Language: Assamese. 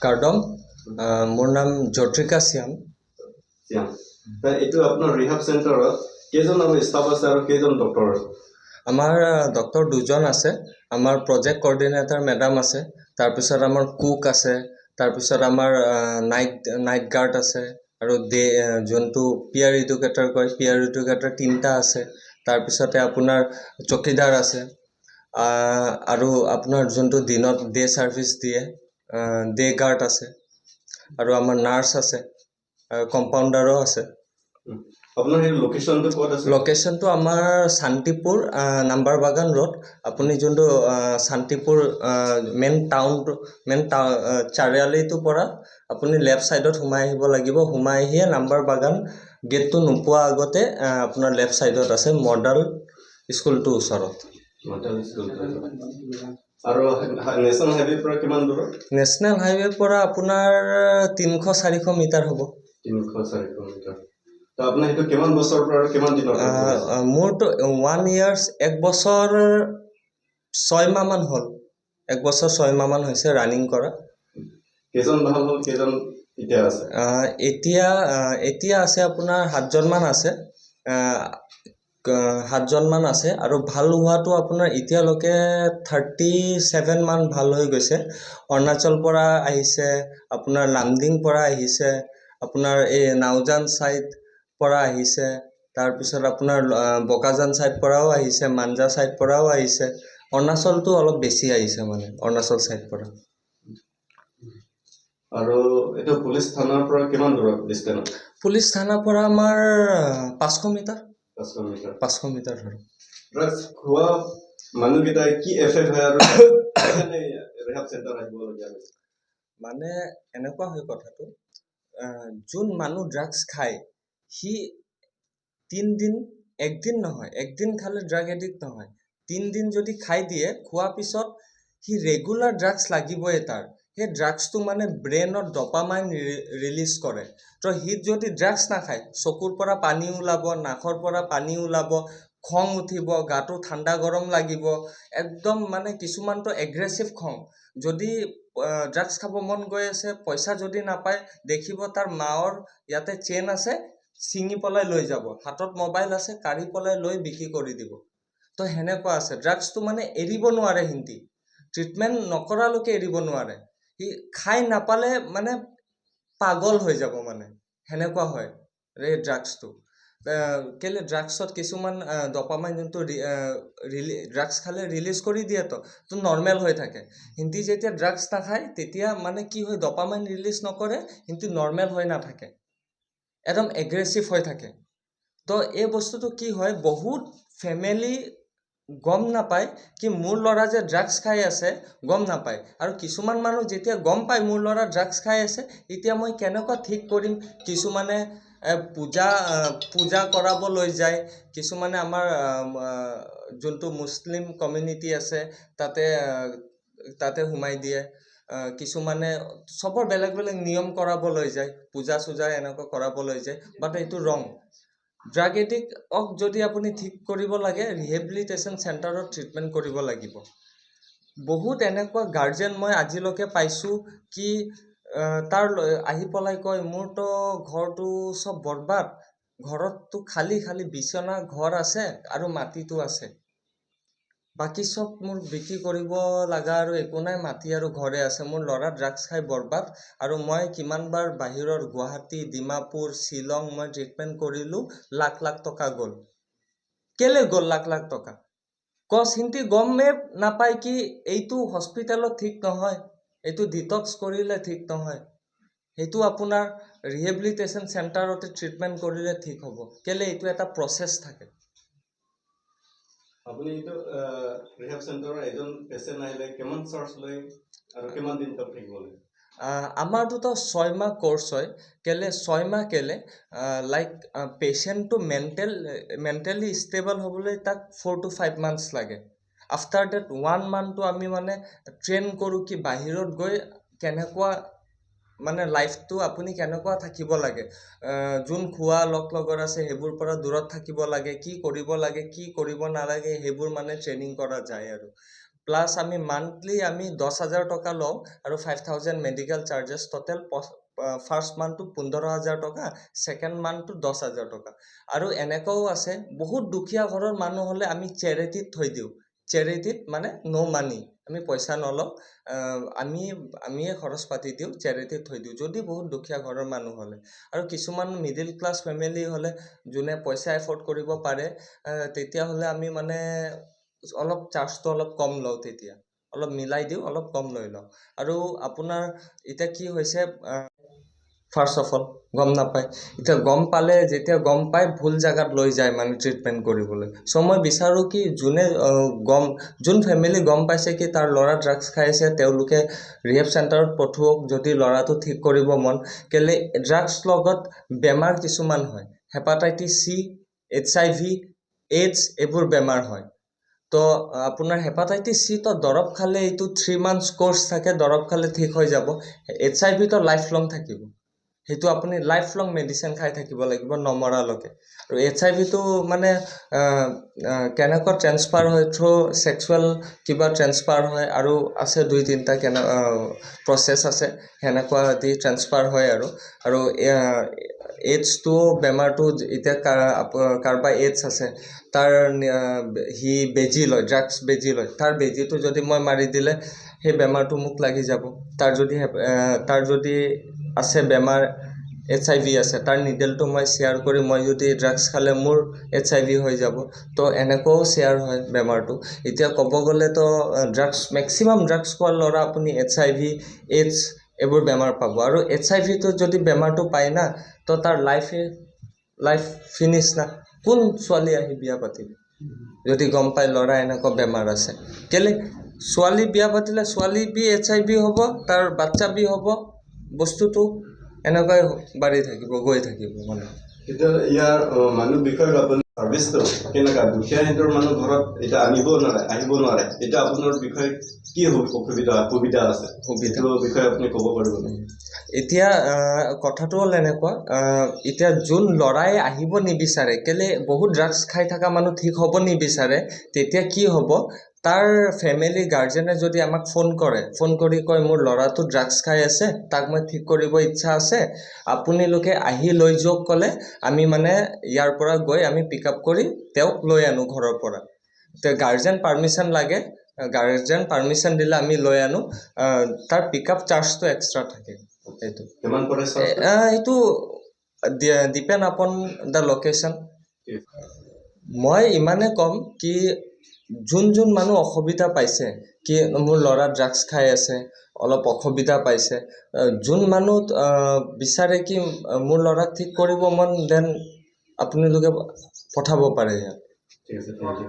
কাৰ্ডম। মোৰ নাম জ্যোতিকা শ্যাম। শ্যাম, এইটো আপোনাৰ ৰিহাব চেণ্টাৰত কেইজন আৰু ষ্টাফ আছে আৰু কেইজন ডক্টৰ আছে? আমাৰ ডক্টৰ দুজন আছে, আমাৰ প্ৰজেক্ট কৰ্ডিনেটৰ মেডাম আছে, তাৰপিছত আমাৰ কুক আছে, তাৰপিছত আমাৰ নাইট গাৰ্ড আছে আৰু ডে যোনটো পিয়াৰ এডুকেটৰ কয়, পিয়াৰ এডুকেটৰ তিনিটা আছে। তাৰপিছতে আপোনাৰ চকীদাৰ আছে আৰু আপোনাৰ যোনটো দিনত ডে ছাৰ্ভিচ দিয়ে, ডে গাৰ্ড আছে আৰু আমাৰ নাৰ্ছ আছে, কম্পাউণ্ডাৰো আছে। আপোনাৰ সেই লোকেশ্যনটো ক'ত আছে? লোকেশ্যনটো আমাৰ শান্তিপুৰ নাম্বাৰ বাগান ৰোড। আপুনি যোনটো শান্তিপুৰ মেইন টাউনটো, মেইন চাৰিআলিটোৰ পৰা আপুনি লেফ্ট ছাইডত সোমাই আহিব লাগিব। সোমাই আহিয়ে নাম্বাৰ বাগান গেটটো নোপোৱা আগতে আপোনাৰ লেফ্ট ছাইডত আছে, মডেল স্কুলটোৰ ওচৰত। Model school. আৰু নেশ্যনেল হাইৱেৰ পৰা কিমান দূৰত? নেশ্যনেল হাইৱেৰ পৰা আপোনাৰ 300-400 মিটাৰ হ'ব। 300-400 মিটাৰ। তো আপোনাৰ সেইটো কিমান বছৰৰ পৰা আৰু কিমান দিনৰ? মোৰতো 1 ইয়াৰ্ছ, 1 বছৰ 6 মাহমান হ'ল। 1 বছৰ 6 মাহমান হৈছে ৰানিং কৰা। কেইজন ভাল হ'ল, কেইজন এতিয়া আছে? এতিয়া আছে আপোনাৰ 7জনমান আছে, 7জনমান আছে। আৰু ভাল হোৱাটো আপোনাৰ এতিয়ালৈকে 37 মান ভাল হৈ গৈছে। অৰুণাচল পৰা আহিছে, আপোনাৰ লামডিং পৰা আহিছে, আপোনাৰ এই নাওজান ছাইড পৰা আহিছে, তাৰপিছত আপোনাৰ বোকাজান ছাইড পৰাও আহিছে, মাঞ্জা ছাইড পৰাও আহিছে। অৰুণাচলটো অলপ বেছি আহিছে, মানে অৰুণাচল ছাইড পৰা। আৰু এইটো পুলিচ থানাৰ পৰা কিমান দূৰত ডিষ্টেঞ্চ? পুলিচ থানাৰ পৰা আমাৰ 500 মিটাৰ। 500 মিটাৰ। 500 মিটাৰ ধৰক। ড্ৰাগছ খোৱা মানুহকেইটাই কি এফেক্ট হয় আৰু ৰিহাব চেণ্টাৰ আহিবলগীয়া হৈছে? মানে এনেকুৱা হয় কথাটো, যোন মানুহ ড্ৰাগছ খায় সি 3 দিন, একদিন নহয়, একদিন খালে ড্ৰাগ এডিক্ট নহয়। 3 দিন যদি খাই দিয়ে, খোৱাৰ পিছত সি ৰেগুলাৰ ড্ৰাগছ লাগিবই তাৰ। সেই ড্ৰাগছটো মানে ব্ৰেইনত ডপামাইন ৰিলিজ কৰে। তো সি যদি ড্ৰাগছ নাখায়, চকুৰ পৰা পানী ওলাব, নাকৰ পৰা পানী ওলাব, খং উঠিব, গাটো ঠাণ্ডা গৰম লাগিব একদম, মানে কিছুমানতো এগ্ৰেছিভ খং। যদি ড্ৰাগছ খাব মন গৈ আছে, পইচা যদি নাপায়, দেখিব তাৰ মাৰ ইয়াতে চেইন আছে, ছিঙি পেলাই লৈ যাব। হাতত মোবাইল আছে, কাঢ়ি পেলাই লৈ বিক্ৰী কৰি দিব। তো সেনেকুৱা আছে। ড্ৰাগছটো মানে এৰিব নোৱাৰে সিহঁতি, ট্ৰিটমেণ্ট নকৰালৈকে এৰিব নোৱাৰে। সি খাই নাপালে মানে পাগল হৈ যাব, মানে সেনেকুৱা হয় এই ড্ৰাগছটো। কেলে ড্ৰাগছত কিছুমান ডপামাইন যোনটো ড্ৰাগছ খালে ৰিলিজ কৰি দিয়েতো, তো নৰ্মেল হৈ থাকে। সিহঁতি যেতিয়া ড্ৰাগছ নাখায়, তেতিয়া মানে কি হয়, ডপামাইন ৰিলিজ নকৰে, সিহঁতি নৰ্মেল হৈ নাথাকে, একদম এগ্ৰেছিভ হৈ থাকে। তো এই বস্তুটো কি হয়, বহুত ফেমিলি গম নাপায় কি মোৰ ল'ৰা যে ড্ৰাগছ খাই আছে, গম নাপায়। আৰু কিছুমান মানুহ যেতিয়া গম পায় মোৰ ল'ৰা ড্ৰাগছ খাই আছে, এতিয়া মই কেনেকুৱা ঠিক কৰিম? কিছুমানে পূজা পূজা কৰাব লৈ যায়, কিছুমানে আমাৰ যোনটো মুছলিম কমিউনিটি আছে তাতে সোমাই দিয়ে, কিছুমানে চবৰ বেলেগ বেলেগ নিয়ম কৰাব লৈ যায়, পূজা চূজা এনেকুৱা কৰাব লৈ যায়। বাট এইটো ৰং। ড্ৰাগ এডিক্টক যদি আপুনি ঠিক কৰিব লাগে, ৰিহেবিলিটেশ্যন চেণ্টাৰত ট্ৰিটমেণ্ট কৰিব লাগিব। বহুত এনেকুৱা গাৰ্জেন মই আজিলৈকে পাইছোঁ কি তাৰ আহি পেলাই কয়, মোৰতো ঘৰটো চব বৰবাদ, ঘৰততো খালী খালী বিচনা ঘৰ আছে আৰু মাটিটো আছে, বাকী চব মোৰ বিক্ৰী কৰিব লগা আৰু একো নাই, মাটি আৰু ঘৰে আছে। মোৰ ল'ৰা ড্ৰাগছ খাই বৰবাদ আৰু মই কিমানবাৰ বাহিৰৰ গুৱাহাটী, ডিমাপুৰ, শ্বিলং মই ট্ৰিটমেণ্ট কৰিলোঁ, লাখ লাখ টকা গ'ল। কেলে গ'ল লাখ লাখ টকা? কজ সিহঁতি গমেই নাপায় কি এইটো হস্পিটেলত ঠিক নহয়, এইটো ডিটক্স কৰিলে ঠিক নহয়, সেইটো আপোনাৰ ৰিহেবিলিটেশ্যন চেণ্টাৰতে ট্ৰিটমেণ্ট কৰিলে ঠিক হ'ব। কেলে এইটো এটা প্ৰচেছ থাকে। আপুনি এইটো ৰিহেব চেণ্টাৰৰ এজন পেচেণ্ট আহিলে কিমান চাৰ্জ লয় আৰু কিমান দিন তাত থাকিব লাগে? আমাৰটোতো 6 মাহ কৰ্চ হয়। কেলে 6 মাহ? কেলে লাইক পেচেণ্টটো মেণ্টেলি ষ্টেবল হ'বলৈ তাক 4 টু 5 মান্থছ লাগে। আফটাৰ ডেট ওৱান মান্থটো আমি মানে ট্ৰেইন কৰোঁ কি বাহিৰত গৈ কেনেকুৱা মানে লাইফটো আপুনি কেনেকুৱা থাকিব লাগে, যোন খোৱা লগ লগৰ আছে সেইবোৰ পৰা দূৰত থাকিব লাগে, কি কৰিব লাগে, কি কৰিব নালাগে, সেইবোৰ মানে ট্ৰেইনিং কৰা যায়। আৰু প্লাছ আমি মান্থলি আমি 10,000 টকা লওঁ আৰু 5,000 মেডিকেল চাৰ্জেছ, ট'টেল ফাৰ্ষ্ট মান্থটো 15,000 টকা, ছেকেণ্ড মান্থটো 10,000 টকা। আৰু এনেকুৱাও আছে, বহুত দুখীয়া ঘৰৰ মানুহ হ'লে আমি চেৰিটিত থৈ দিওঁ। চেৰিটিত মানে ন' মানি, আমি পইচা নলওঁ, আমিয়ে খৰচ পাতি দিওঁ, চেৰিটিত থৈ দিওঁ যদি বহুত দুখীয়া ঘৰৰ মানুহ হ'লে। আৰু কিছুমান মিডিল ক্লাছ ফেমিলি হ'লে, যোনে পইচা এফৰ্ড কৰিব পাৰে, তেতিয়াহ'লে আমি মানে অলপ চাৰ্জটো অলপ কম লওঁ, তেতিয়া অলপ মিলাই দিওঁ, অলপ কম লৈ লওঁ। আৰু আপোনাৰ এতিয়া কি হৈছে, ফাৰ্ষ্ট অফ অল গম নাপায়। এতিয়া গম পালে, যেতিয়া গম পায়, ভুল জেগাত লৈ যায় মানে ট্ৰিটমেণ্ট কৰিবলৈ। চ' মই বিচাৰোঁ কি যোনে গম যোন ফেমিলি গম পাইছে কি তাৰ ল'ৰা ড্ৰাগছ খাই আছে, তেওঁলোকে ৰিহেব চেণ্টাৰত পঠোৱাওক, যদি ল'ৰাটো ঠিক কৰিব মন। কেলে ড্ৰাগছ লগত বেমাৰ কিছুমান হয়, হেপাটাইটিছ চি, HIV, AIDS, এইবোৰ বেমাৰ হয়। তো আপোনাৰ হেপাটাইটিছ চি তো দৰৱ খালে, এইটো 3 মান্থছ কৰ্চ থাকে, দৰৱ খালে ঠিক হৈ যাব। এইচ আই ভিটো লাইফ লং থাকিব, সেইটো আপুনি লাইফ লং মেডিচিন খাই থাকিব লাগিব নমৰালৈকে। আৰু এইচ আই ভিটো মানে কেনেকুৱা ট্ৰেন্সফাৰ হয়, থ্ৰু ছেক্সুৱেল কিবা ট্ৰেন্সফাৰ হয়, আৰু আছে দুই তিনিটা কেনে প্ৰচেছ আছে, সেনেকুৱা দি ট্ৰেন্সফাৰ হয়। আৰু এইডছটো বেমাৰটো, এতিয়া কাৰোবাৰ এইডছ আছে, তাৰ সি বেজী লয়, ড্ৰাগছ বেজী লয়, তাৰ বেজীটো যদি মই মাৰি দিলে সেই বেমাৰটো মোক লাগি যাব। তাৰ যদি আছে বেমাৰ, এইচ আই ভি আছে, তাৰ নিডেলটো মই শ্বেয়াৰ কৰি মই যদি ড্ৰাগছ খালে মোৰ এইচ আই ভি হৈ যাব। তো এনেকুৱাও শ্বেয়াৰ হয় বেমাৰটো। এতিয়া ক'ব গ'লেতো ড্ৰাগছ, মেক্সিমাম ড্ৰাগছ খোৱাৰ ল'ৰা আপুনি এইচ আই ভি, এইডছ এইবোৰ বেমাৰ পাব। আৰু এইচ আই ভিটো যদি বেমাৰটো পায় না, তো তাৰ লাইফ ফিনিছ না। কোন ছোৱালী আহি বিয়া পাতিব যদি গম পায় ল'ৰা এনেকুৱা বেমাৰ আছে? কেলে ছোৱালী বিয়া পাতিলে ছোৱালী বি এইচ আই ভি হ'ব, তাৰ বাচ্চা বি হ'ব, বস্তুটো এনেকুৱাই বাঢ়ি থাকিব, গৈ থাকিব মানে। এতিয়া ইয়াৰ মানুহ বিষয়ক আপুনি চাৰ্ভিচটো কেনেকুৱা? দুখীয়া সিহঁতৰ মানুহ ঘৰত এতিয়া আনিব নোৱাৰে, আহিব নোৱাৰে। এতিয়া আপোনাৰ বিষয়ে কি অসুবিধা, সুবিধা আছে? সুবিধা। সেইটো বিষয়ে আপুনি ক'ব পাৰিব নেকি? এতিয়া কথাটো হ'ল এনেকুৱা, এতিয়া যোন ল'ৰাই আহিব নিবিচাৰে, কেলে বহুত ড্ৰাগছ খাই থকা মানুহ ঠিক হ'ব নিবিচাৰে, তেতিয়া কি হ'ব, তাৰ ফেমিলি গাৰ্জেনে যদি আমাক ফোন কৰে, ফোন কৰি কয়, মোৰ ল'ৰাটো ড্ৰাগছ খাই আছে, তাক মই ঠিক কৰিব ইচ্ছা আছে, আপোনালোকে আহি লৈ যাওক ক'লে, আমি মানে ইয়াৰ পৰা গৈ আমি পিক আপ কৰি তেওঁক লৈ আনো ঘৰৰ পৰা। এতিয়া গাৰ্জেন পাৰ্মিশ্যন লাগে, গাৰ্জেন পাৰ্মিশ্যন দিলে আমি লৈ আনো। তাৰ পিক আপ চাৰ্জটো এক্সট্ৰা থাকে সেইটো। কিমান পৰে চাৰ্জটো? সেইটো ডিপেণ্ড আপন the location. মই ইমানে ক'ম কি যোন যোন মানুহ অসুবিধা পাইছে কি মোৰ ল'ৰা ড্ৰাগছ খাই আছে, অলপ অসুবিধা পাইছে, যোন মানুহ বিচাৰে কি মোৰ ল'ৰাক ঠিক কৰিব মন, then আপোনালোকে পঠাব পাৰে ইয়াত। ঠিক আছে, thank U.